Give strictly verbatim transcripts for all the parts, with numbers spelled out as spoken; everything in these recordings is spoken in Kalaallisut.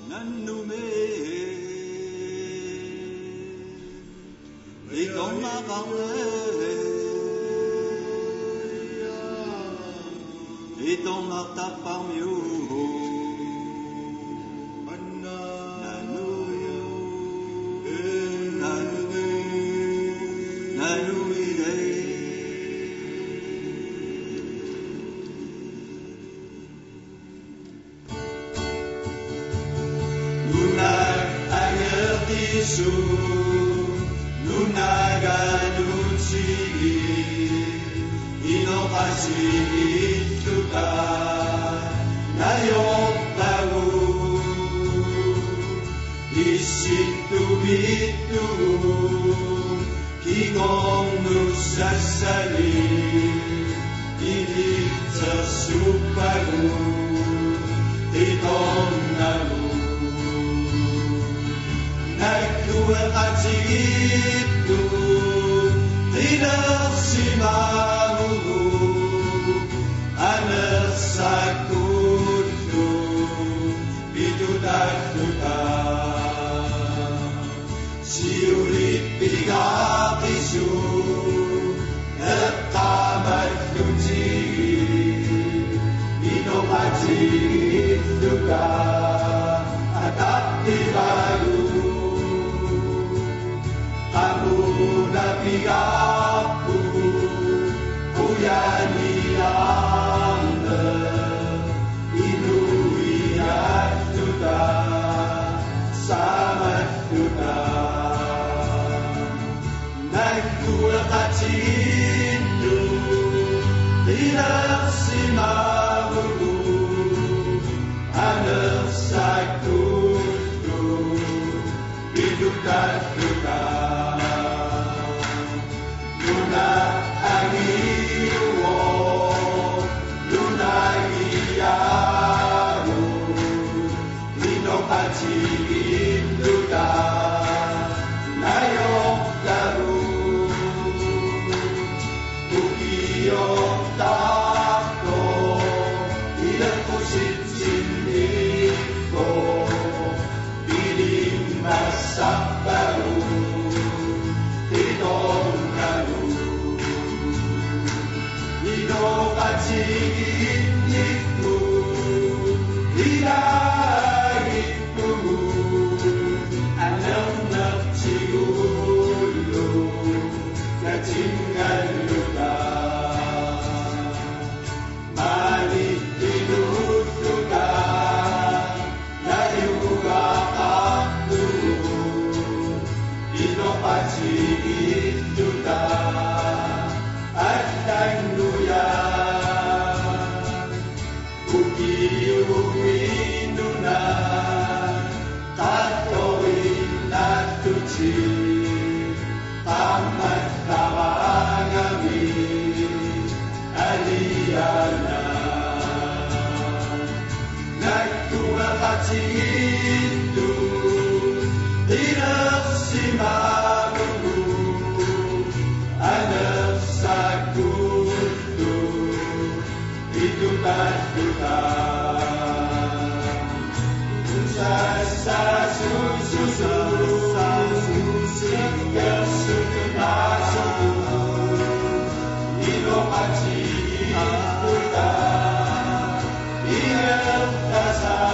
Nannumi itornaqarne, itornartarparmiu. Nanu, nanu, nanu, nanu ine. Nunap angertisoq, nunagaq nutsigit, inoqatigiilluta najorpagut, issittumiittugut kingornussassanik initsersuuppagut qitornagut. Nakkueqatigiittut qinersimavugut anersakkullu pitutalluta. Siulip pigaaqisoq eqqaamallutigit inoqatigiilluta ataqqivagut. Qamuna pigaarpugut qujaniaarneq inuiaalluta saamalluta. Nakkueqatigiittut qinersimavugut anersakkullu pitutalluta. Nunap angiuvoq nunagiaaruq inoqatigiilluta najortagut. Ukiortartoq ileqqusitsinniippoq pilimmassarpagut qitornagut. Inoqatigiinnikkut ilaagippugut anernertigullu katingalluta. Maani inuulluta najugaqarpugut inoqatigiilluta allanngujaat. Ukiuni nunat qattoriinnaallutik qaammattaraangami aliana. Nakkueqatigiittut qinersimavugut anersakkullu pitutalluta. Sassasususu sikkersutunaasugut inoqatigiilluta inertasaa.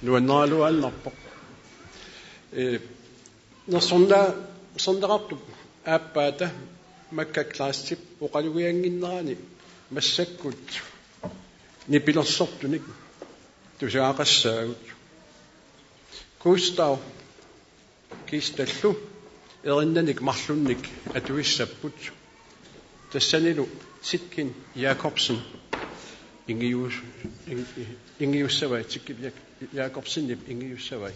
Nuannaraluaannarpoq. Ee, nersorna-, nersorneqartup aappaata Makka Kleistip oqalugiannginnerani massakkut nipilersortunik tusagaqassaagut. Gustav Kiistallu erinnannik marlunnik atuissapput. Tassanilu Titkin Jakobsen ingius-, in-, ingiussavai, Titkin Jak-, Jakobsenip ingiussavai.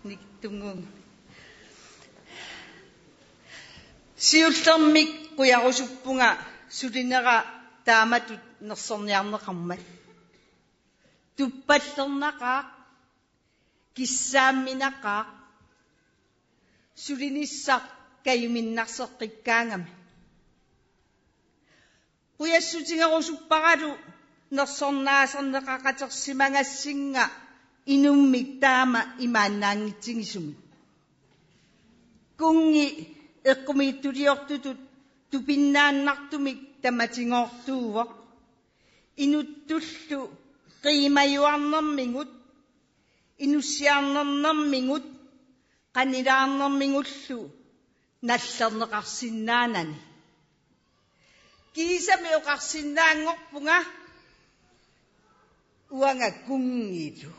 Nikittunnguugut. Siullermik qujarusuppunga sulinera taamatut nersorniarneqarmat. Tuppallernaqaaq, kissaamminaqaaq, sulinissaq kajuminnarseqqikkaangami. Qujassutigerusupparalu nersornaaserneqaqatersimagassinga inummik taama imaannaanngitsigisumik. Kunngi eqqumiitsuliortutut tupinnaannartumik tamatigoortuuvoq. Inuttullu qiimajuarnermigut, inussiarnermigut, qanilaarnermigullu nallerneqarsinnaanani. Kiisami oqarsinnaanngorpunga uanga kunngilu.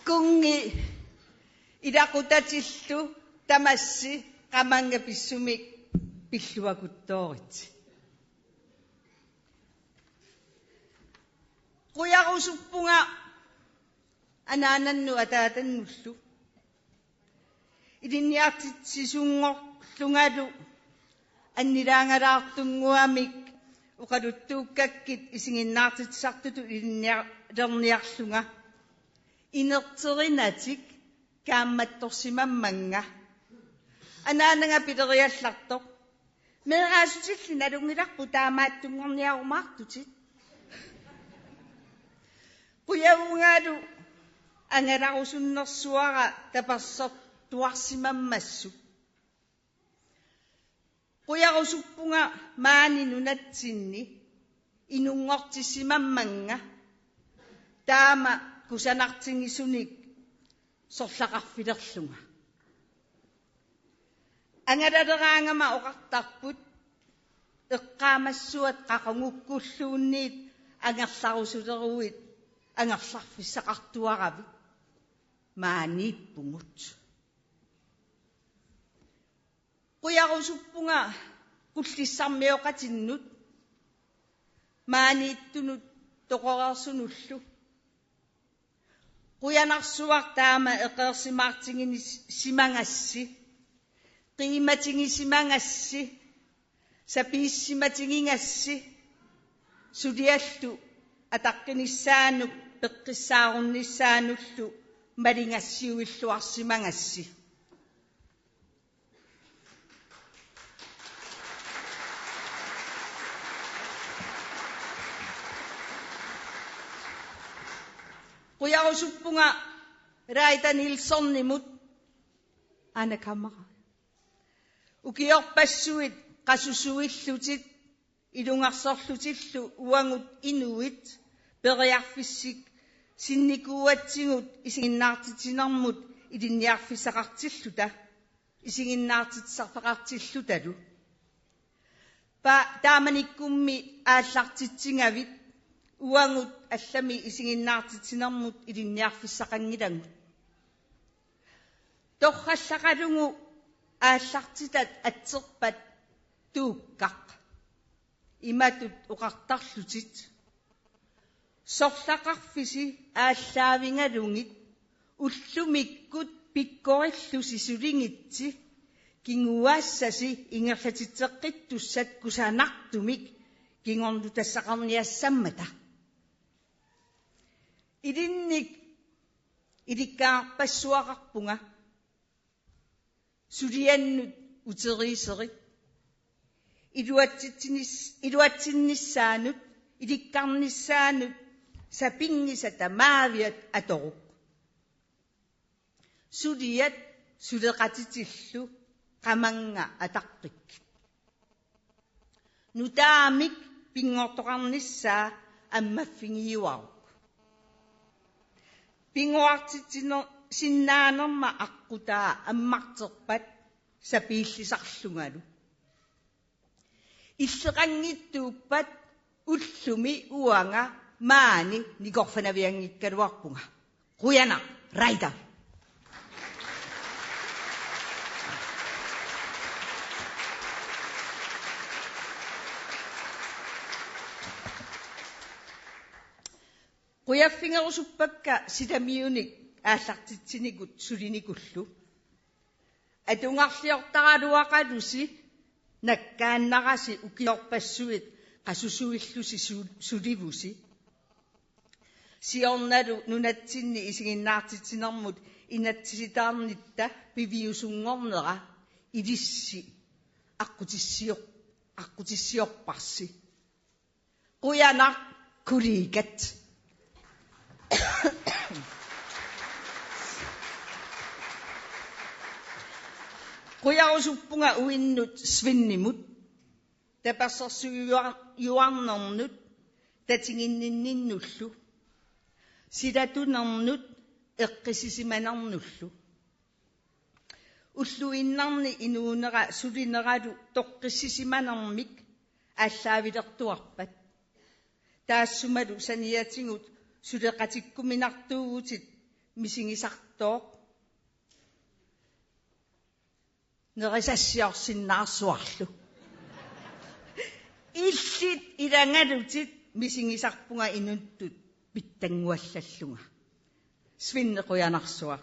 Kunngi ilaqutatillu tamassi qamannga pissumik pilluakuttooritsi. Qujarusuppunga anaanannut ataatannullu. Ilinniartitsisunngorlungalu annilaangalaartunnguamik oqaluttuukkakkit isiginnaartitsisartutut ilinnialerniarlunga. Inerterinatik kaammattorsimammannga. Anaanaga pileriallartoq: Meeraasutilli nalunngilarput taamaattunngorniarumaartutit. Qujavungalu angalarusunnersuara tapersersortuarsimammassuk. Qujarusuppunga maani nunatsinni inunngortissimammannga taama kusanartigisunik sorlaqarfilerlunga. Angalaleraangama oqartarput eqqaamassuat qaqugukkulluunniit angerlarusuleruit angerlarfissaqartuaravit. Maaniippugut. Qujarusuppunga Qullissarmioqatinnut maaniittunut toqoreersunullu. Qujanarsuaq taama eqeersimaartigisimaagassi, qiimatigisimagassi, sapiissimatigigassi, suliallu ataqqinissaanut peqqissaarunnissaanullu maligassiuilluarsimagassi. Qujarusuppunga Reidar Nielsonimut, aana kamera, ukiorpassuit qasusuillutit ilungersorlutillu uagut inuit periarfissinnikuugatsigut isiginnaartitsinermut ilinniarfissaqartilluta, isiginnaartitsisartaqartillutalu. Pa-, taamanikkummi aallartitsigavit uagut allamik isiginnaartitsinermut ilinniarfissaqanngilagut. Torrallaqalugu aallartitat atserpat tuukkaq. Imatut oqartarlutit: Sorlaqarfisi aallaavigalugit ullumikkut pikkorillusi suligitsi kinguaassasi ingerlatitseqqittussat kusanartumik kingornutassaqarniassammata. Ilinnik ilikkaarpassuaqarpunga suliannut uteriiserit, iluatsitsinis-, iluatsinnissaanut, ilikkarnissaanut sapinngisaq tamaaviat atoruk. Suliat suleqatitillu qamannga ataqqikkit. Nutaamik pinngortoqarnissaa ammaffigiuaruk. Pinngortitsiner-, sinnaanerma aqqutaa ammarterpat sapiillisarlungalu. Illeqanngittuuppat ullumi uanga maani nikorfanavianngikkaluarpunga. Qujanaq, Reidar. Qujaffigerusuppakka silamiunik aallartitsinikut sulinikullu. Atugarliortaraluaqalusi nakkaannarasi ukiorpassuit qasusuillusi su-, sulivusi. Siornalu nunatsinni isiginnaartitsinermut inatsisitaarnitta piviusunngornera ilissi aqqutissior-, aqqutissiorparsi. Qujanaq kollegat. Qujarusuppunga uinnut Svendimut, tapersersuijuar-, -juarnernut tatiginninninnullu, silatunermut eqqissisimanernullu. Ulluinnarni inuunera sulineralu toqqissisimanermik aallaavilertuarpat. Taassumalu saniatigut suleqatikkuminartuuvutit misigisartooq nerisassiorsinnaarsuarlu. Illit ilagalutit misigisarpunga inuttut pitsannguallallunga. Svend, qujanarsuaq.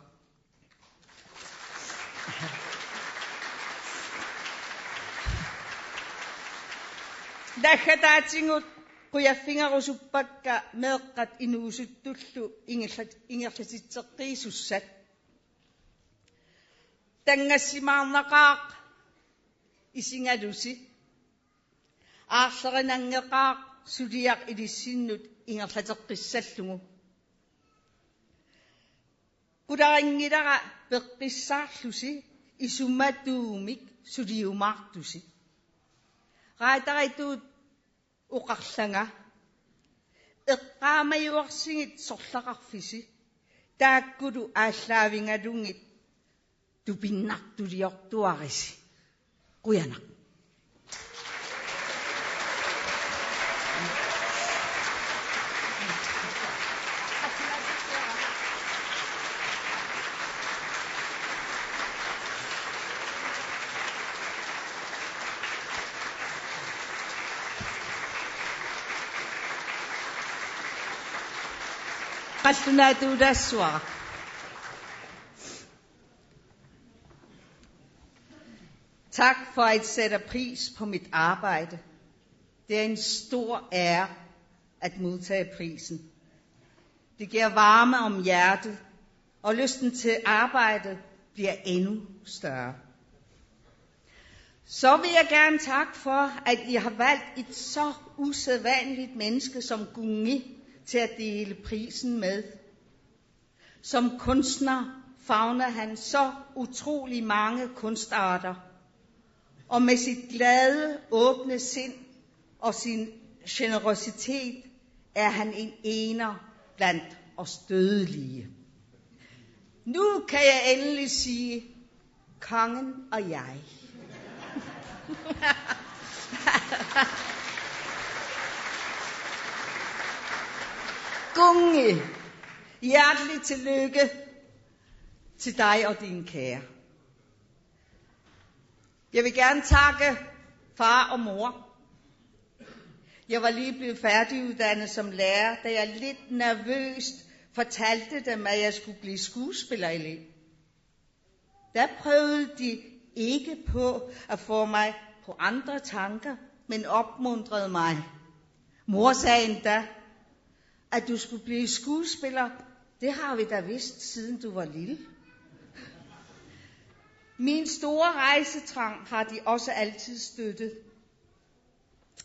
Naggataatigut qujaffigerusuppakka meeqqat inuusuttullu ingerlat-, ingerlatitseqqiisussat. Tanngassimaarnaqaaq isigalusi. Aarlerinanngeqaaq suliaq ilissinnut ingerlateqqissallugu. Qularinngilara peqqissaarlusi isumatuumik suliumaartusi. Raataritut oqarlanga: Eqqaamajuarsigit sorlaqarfisi, taakkulu aallaavigalugit tupinnartuliortuarisi. Qujanaq. Qallunaatuulaassuara. Tak for at sætte pris på mit arbejde. Det er en stor ære at modtage prisen. Det giver varme om hjertet, og lysten til at arbejde bliver endnu større. Så vil jeg gerne takke for, at I har valgt et så usædvanligt menneske som Gungi til at dele prisen med. Som kunstner favner han så utrolig mange kunstarter, og med sit glade, åbne sind og sin generøsitet er han en ener blandt os dødelige. Nu kan jeg endelig sige, Kongen og jeg. Gungi, hjertelig tillykke til dig og dine kære. Jeg vil gerne takke far og mor. Jeg var lige blevet færdiguddannet som lærer, da jeg lidt nervøst fortalte dem, at jeg skulle blive skuespillerelev. Der prøvede de ikke på at få mig på andre tanker, men opmuntrede mig. Mor sagde endda, at du skulle blive skuespiller, det har vi da vidst, siden du var lille. Min store rejsetrang har de også altid støttet.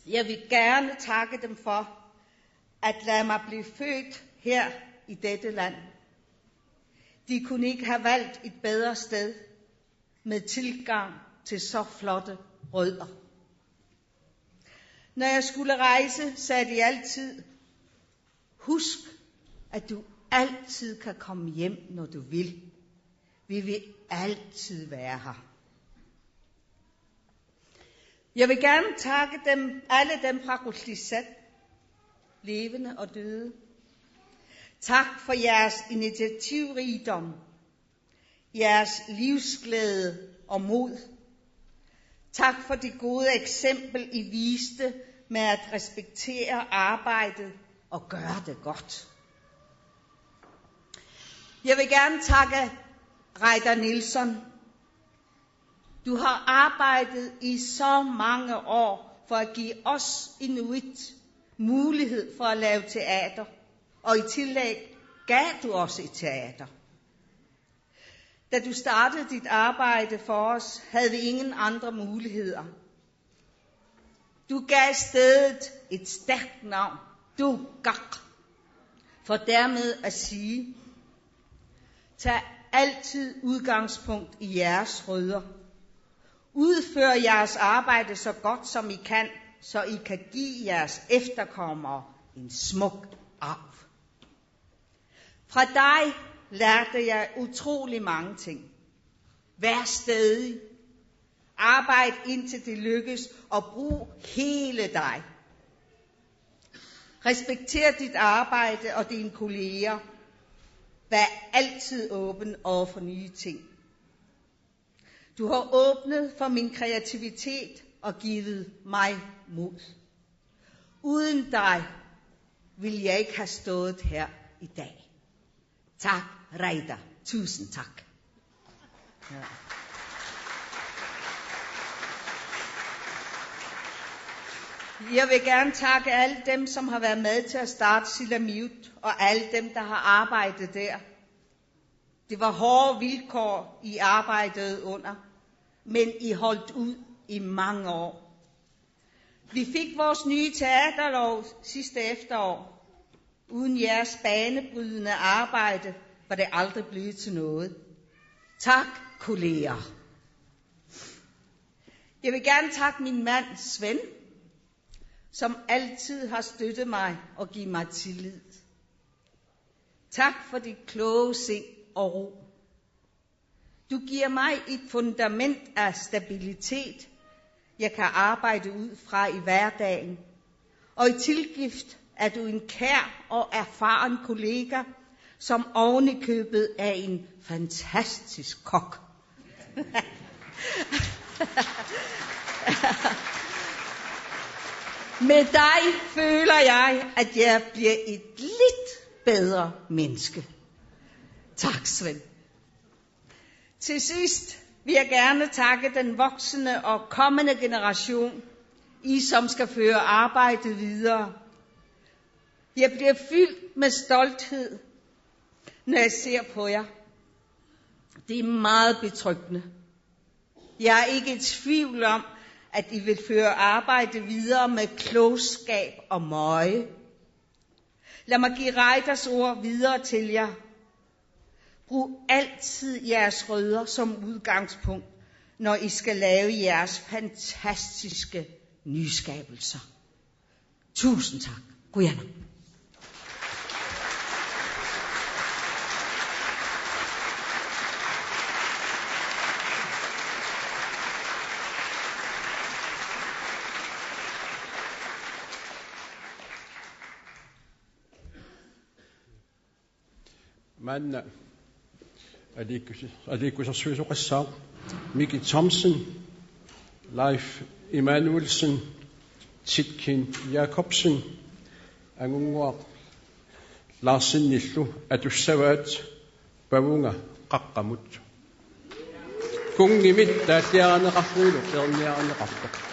Jeg vil gerne takke dem for at lade mig blive født her i dette land. De kunne ikke have valgt et bedre sted med tilgang til så flotte rødder. Når jeg skulle rejse, sagde de altid: Husk, at du altid kan komme hjem, når du vil. Vi vil altid være her. Jeg vil gerne takke dem, alle dem fra Qullissat, levende og døde. Tak for jeres initiativrigdom, jeres livsglæde og mod. Tak for det gode eksempel, I viste med at respektere arbejdet og gøre det godt. Jeg vil gerne takke Reiter Nielsen. Du har arbejdet i så mange år for at give os inuit mulighed for at lave teater, og i tillæg gav du os et teater. Da du startede dit arbejde for os, havde vi ingen andre muligheder. Du gav stedet et stærkt navn, Tuqaq, for dermed at sige: Tag altid udgangspunkt i jeres rødder. Udfør jeres arbejde så godt, som I kan, så I kan give jeres efterkommere en smuk arv. Fra dig lærte jeg utrolig mange ting. Vær stædig. Arbejd, indtil det lykkes, og brug hele dig. Respekter dit arbejde og dine kolleger. Vær altid åben over for nye ting. Du har åbnet for min kreativitet og givet mig mod. Uden dig ville jeg ikke have stået her i dag. Tak, Reiter. Tusind tak. Ja. Jeg vil gerne takke alle dem, som har været med til at starte Silamiut, og alle dem, der har arbejdet der. Det var hårde vilkår, I arbejdede under, men I holdt ud i mange år. Vi fik vores nye teaterlov sidste efterår. Uden jeres banebrydende arbejde var det aldrig blevet til noget. Tak, kolleger. Jeg vil gerne takke min mand, Svend, som altid har støttet mig og givet mig tillid. Tak for dit kloge sind og ro. Du giver mig et fundament af stabilitet, jeg kan arbejde ud fra i hverdagen. Og i tilgift er du en kær og erfaren kollega, som ovenikøbet er en fantastisk kok. Med dig føler jeg, at jeg bliver et lidt bedre menneske. Tak, Svend. Til sidst vil jeg gerne takke den voksende og kommende generation, I som skal føre arbejdet videre. Jeg bliver fyldt med stolthed, når jeg ser på jer. Det er meget betryggende. Jeg er ikke i tvivl om, at I vil føre arbejde videre med klogskab og møje. Lad mig give Reiters ord videre til jer. Brug altid jeres rødder som udgangspunkt, når I skal lave jeres fantastiske nyskabelser. Tusind tak. Qujanaq. Maanna aliikkus-, aliikkusersuisoqassaaq Miki Thomsen, Leif Emanuelsen, Titkin Jakobsen, Angunnguaq Larsenillu atussavaat Pavunga Qaqqamut. Kunngimit taalliarineqarlunilu peerniarineqarpoq.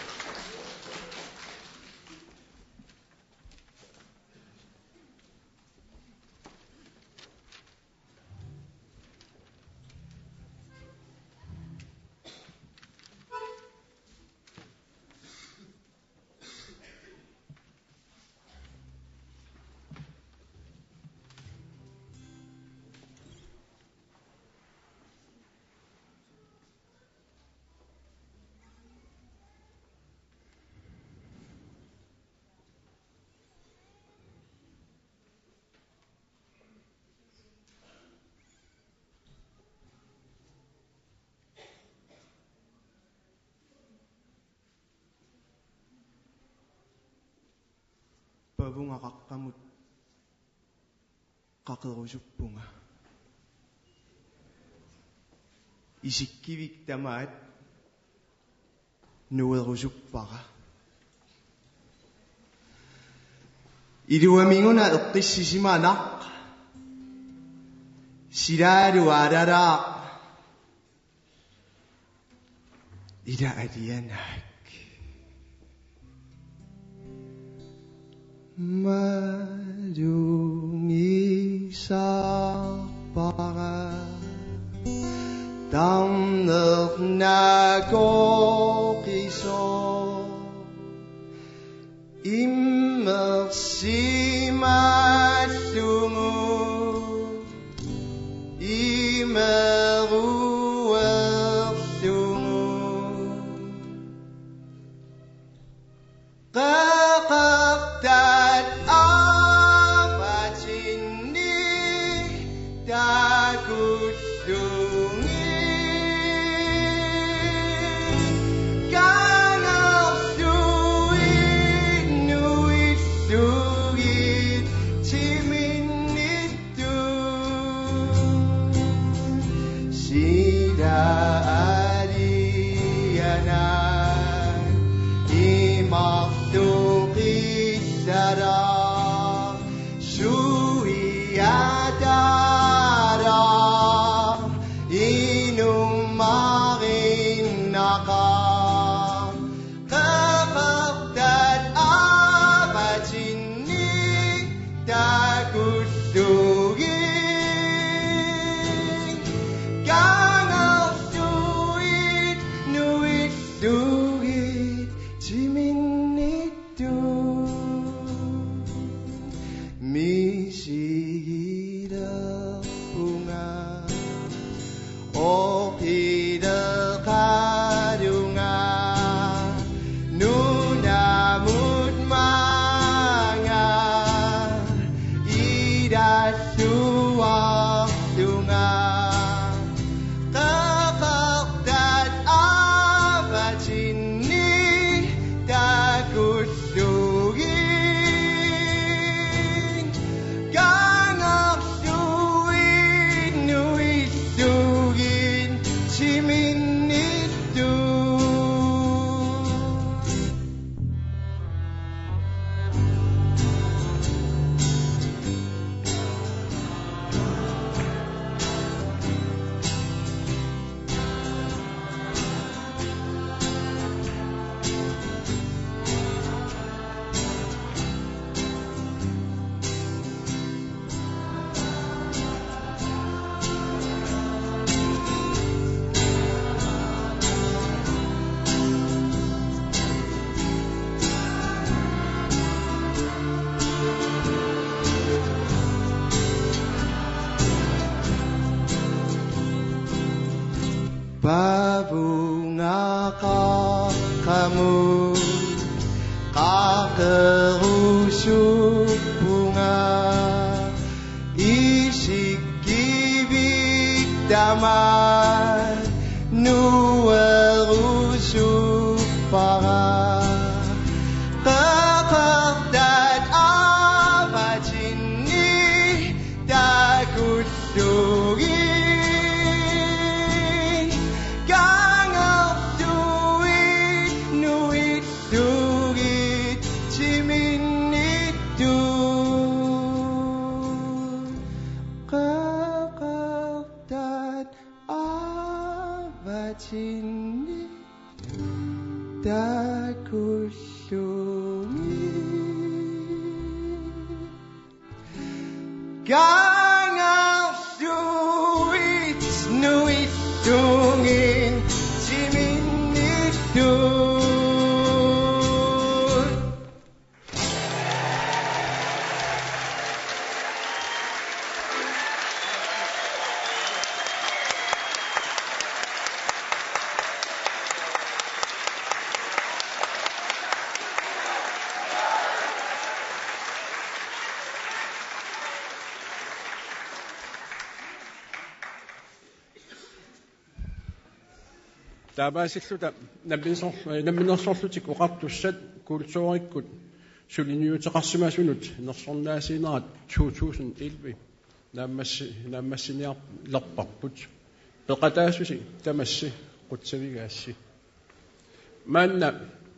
Pavunga Qaqqamut qaqerusuppunga. Isikkivik tamaat nuerusuppara. Iluamiguna eqqissisimanaq. Silaalu aararaaq. Ila alianaak. Malungisaarpara. Tarnernaakooqisoq. Immersimallugu, imeruerlugu. Qeqertat avatinni takullugit. Kangerluit nuillugit timinnit Sila aliana imarlu qillara suiatara inummarinnaqa. Qeqertat avatinni takullugit. Kangerluit nuillugit timinnit Misigilerpunga, oqileqalunga, nunamut maanga, ilalluarlunga. Qeqertat avatinni takullugit. Kangerluit nuillugit timinnit Pavunga qaqqamut qaqerusuppunga, isikkivit tamaat nuerusuppara. Qeqertat avatinni takullugit. Kangerluit nuillugit timinnit Qeqertat avatinni takullugit. Kangerluit nuillugit timinnit Taamaasilluta namminersor-, namminersorlutik oqartussat kulturikkut suliniuteqarsimasunut nersornaasiinerat to tusind elleve naammassi-, naammassiniarlerparput. Peqataasusi tamassi qutsavigaassi. Maanna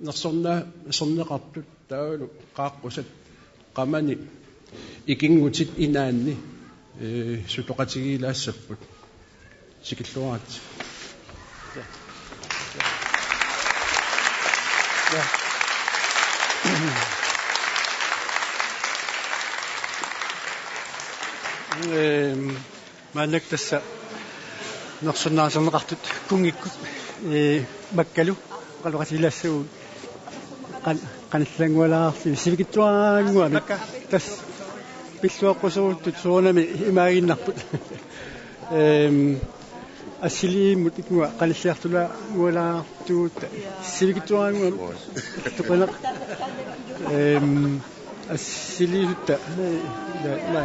nersornaa-, -serneqartut taavalu qaaqqusat qamani ikinngutit inaanni ee, sutoqatigiilaassapput. Tikilluaritsi. Ehm, maannakkut tassa nersornaaserneqartut kunngikkut, ee, Makkalu oqaloqatigiilaassagutsigu qan-, qanillanngualaarluni sivikitsuaraannguamik. Tassa pilluaqquseruttut soorunami imaaginnarput. Ehm, assiliimmut ikunga qanilliartulaanngualaartugut sivikitsuaraannguamik. Toqinaq. Ehm, assiliisutta. Ila, ila.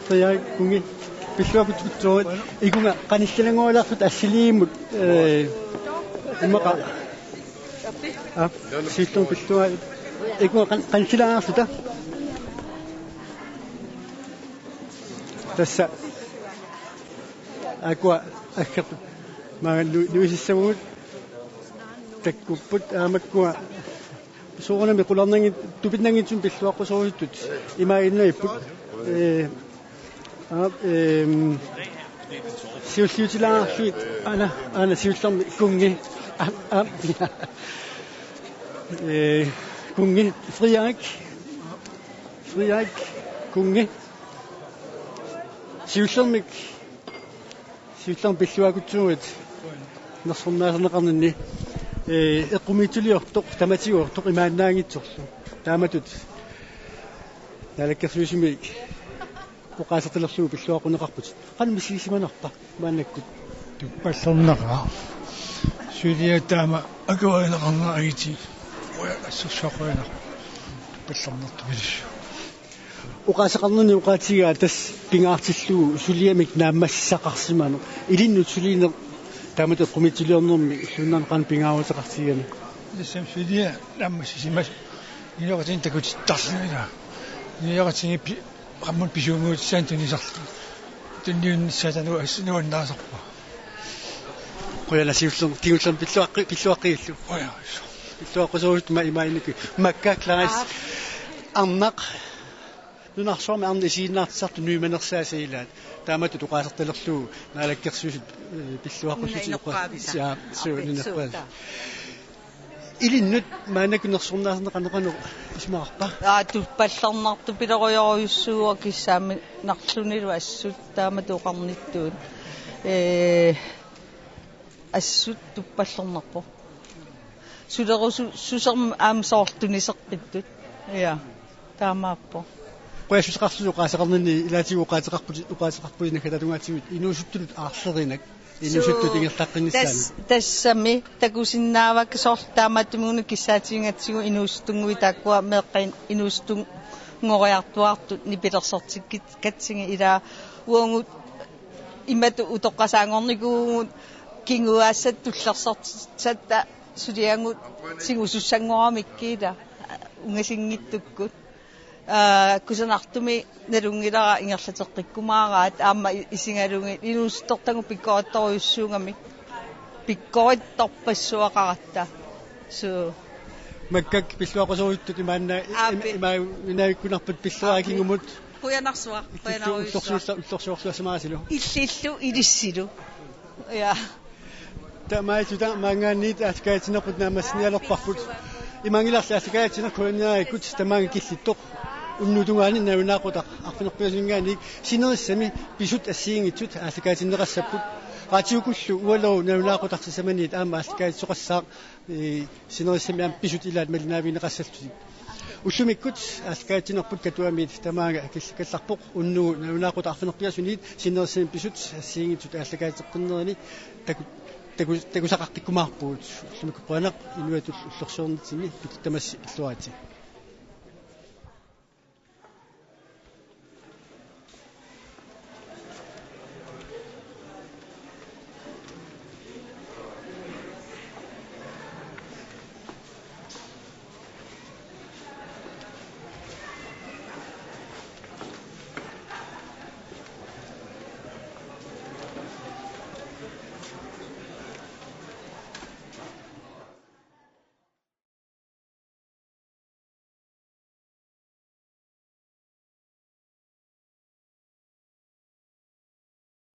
Frederik Kunngi, pilluaqqusutut ikunga qanillilaanngualaarluta assiliimmut, ee, immaqa. Aa, siullermik pilluarit. Ikunga qan-, qanillilaarluta. Tassa. Aakkua aggerput. Maanga nu-, nuisissavugut. Takkupput aamma makkua. Soorunami qularnanngit-, tupinnanngitsumik pilluaqquserusuttut imaaginnarput. Ee, aa, ehm, siulliutilaarlugit, aana, aana siullermik Kunngi. Aa, aa. Ee, Kunngi, Frederik. Frederik Kunngi. Siullermik Siullermik pilluaqqussuugut nersornaaserneqarninni, ee, eqqumiitsuliortoq, tamatigoortoq imaannaanngitsorlu. Taamatut naalakkersuisumik oqaasertalerlugu pilluaqquneqarputit. Qanoq misigisimanarpa maannakkut? Tuppallernaqaaq. Suliat taama akuerineqarnerat agitit. Uja assersuaqquinaq. Tuppallernartupilussu. Oqaaseqarnerni oqaatigaa tassa pingaartillugu suliamik naammassisaqarsimaneq. Ilinnut sulineq taamatut eqqumiitsuliornermi illuinnaani qanoq pingaaruteqartigigami? Tassami suliat naammassisimasut. Inuiaqatigiit takutittarlugit. Inuiaqatigiit pi-, qammut pisuunnguutissaanik tunisarlugit. Tunniunnissaata nu-, assi nuannaasarpara. Qujanaq siullermik, kingullermik pilluaqqi-, pilluaqqigillu. Qujanaq. Pilluaqquserusuttut ima-, imaaginnarput. Makka Clarisse. Arnaq. Nunarsuarmi arnaq isiginnaartitsisartut nuimanersaasa ilaat. Taamatut oqaasertalerlugu naalakkersuisut, ee, pilluaqqussutit. Una inoqqaavisaq. Jaa, suu, Api, inoqqaavisaq. Suuta. Ilinnut maannakkut nersornaaserneqarneq qanoq isumaqarpa? Aa, tuppallernartupilerujorujussuuvoq kissaaminarlunilu assut taamatut oqarnittut. Ee, assut tuppallernarpoq. Sulerusu-, suserm-, aamma soorlu tuniseqqittut. Ja, taamaappoq. Qujassuseqarlusi oqaaseqarninni ilaatigut oqaaseqarput-, oqaaseqarputit naggataata tungaatigut inuusuttunut aarlerinak. Inuusuttut ingerlaqqinnissaanut. Tas-, tassami takusinnaavakka soorlu taamaattumik una kissaatigigatsigu inuusuttunnguit taakkua meeqqat inuusuttunngoriartuaartut nipilersortikkatsigit ilaa uagut imatut utoqqasaanngornikuuvugut kinguaassat tullersortissatta suliagut tigusussanngoramikku ilaa ungasinngitsukkut. Aa, kusanartumik nalunngilara ingerlateqqikkumaaraat aamma i-, isigalugit inuusuttortagut pikkorittorujussuugamik pikkorittorpassuaqaratta. Suu. Makkak pilluaqquserusuttut imaanna-, Aappi. Im-, ima-, inaavikkunarput pilluarit Aappi. Kingumut. Qujanarsuaq, Ikillu qujanarujussuaq. Ullorsuulla-, ullorsuorsuassimaarsilu. Illillu ilissilu. Ja. Taamaattuta maanngaanniit aallakaatitsinerput naammassinialerparput. Imaanngilarli aallakaatitsineq Q N R-ikkut tamaanga killittoq. Unnuup tungaani nalunaaqutaq arfineq-pingasunninngaanniit sinerissami pisut assigiinngitsut aallakaatinneqassapput. Raatiukkullu ualu nalunaaqutaq sisamaniit aamma aallakaatitsisoqassaaq, ee, sinerissami aamma pisut ilaat malinnaavigineqassallutik. Ullumikkut aallakaatitsinerput Katuamiit tamaanga killakkallarpoq, unnugu nalunaaqutaq arfineq-pingasuniit sinerissami pisut assigiinngitsut aallakaatitseqqinnerini taku-, taku-, takusaqaqqikkumaarpugut. Ullumikkut qujanaq inuiattut ullorsiornitsinni pil-, tamassi pilluaritsi.